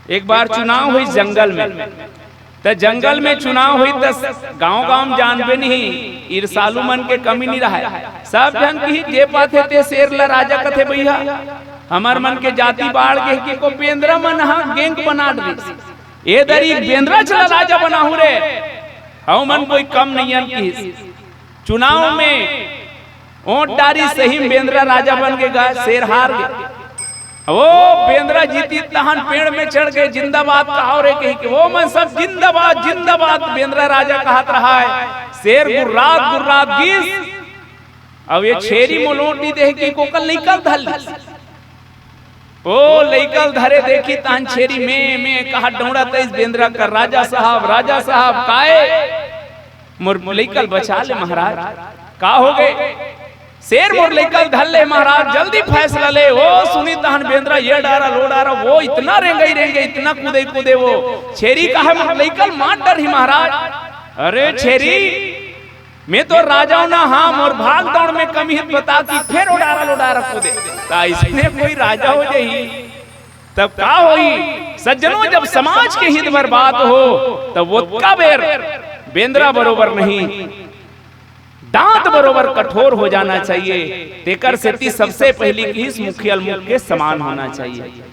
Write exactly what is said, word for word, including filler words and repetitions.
एक बार चुनाव होइस जंगल में, त जंगल में चुनाव होइस त गांव-गांव में जानबे नहीं, ईर्षालु मन के कमी नहीं रहय। सब झन किहिस जे पाथे ते शेर ला राजा कथे भैया, हमर मन के जाति बाढ़ गे कि को बेंदरा मन ह gang बना दिस। ए दरी बेंदरा च ला राजा बनाहूं रे, हव मन कोई कम नइयन किहिस। चुनाव में वोट डारिस, सही में बेंदरा राजा बन गे, गा शेर हार गे। ओ बेंदरा जीतिस तहन पेड़ में चढ़ के जिंदाबाद कहाव रे कहि के, ओ मन सब जिंदाबाद जिंदाबाद बेंदरा राजा कहत रहय। शेर गुर्रात गुर्रात गिस, अउ ए छेरी मोला वोट नइ देहे कहि के ओकर लइका ल धर लिस। ओ लइका ल धरे देखिस तहन छेरी में में कहत डौड़त आइस बेंदरा कर, राजा साहब, राजा साहब, काय? मोर लइका ल बचा ले महाराज। का हो गे? शेर मोर लइका ल धर ले महाराज, जल्दी फैसला ले। ओ सुनिस तहन बेंदरा ए डारा ल ओ डारा, ओ इतना रेंगई रेंगे, इतना कूदे कूदे, ओ छेरी कहय मोर लइका ल मार डरही महाराज। अरे छेरी, मैं तो राजा हूं ना, हां, मोर भाग दौड़ में कमी हे त बता कि फेर ओ डारा ल ओ डारा कूदे। त अइसने कोई राजा हो जाही, तब का होही? सज्जनों, जब समाज के हित बर बात हो, तब ओतका बेर बेंदरा बरोबर नहीं, दांत बरोबर कठोर हो जाना चाहिए। तेकर सेती सबसे पहिली किहिस मुखिया ल मुख के समान होना चाहिए।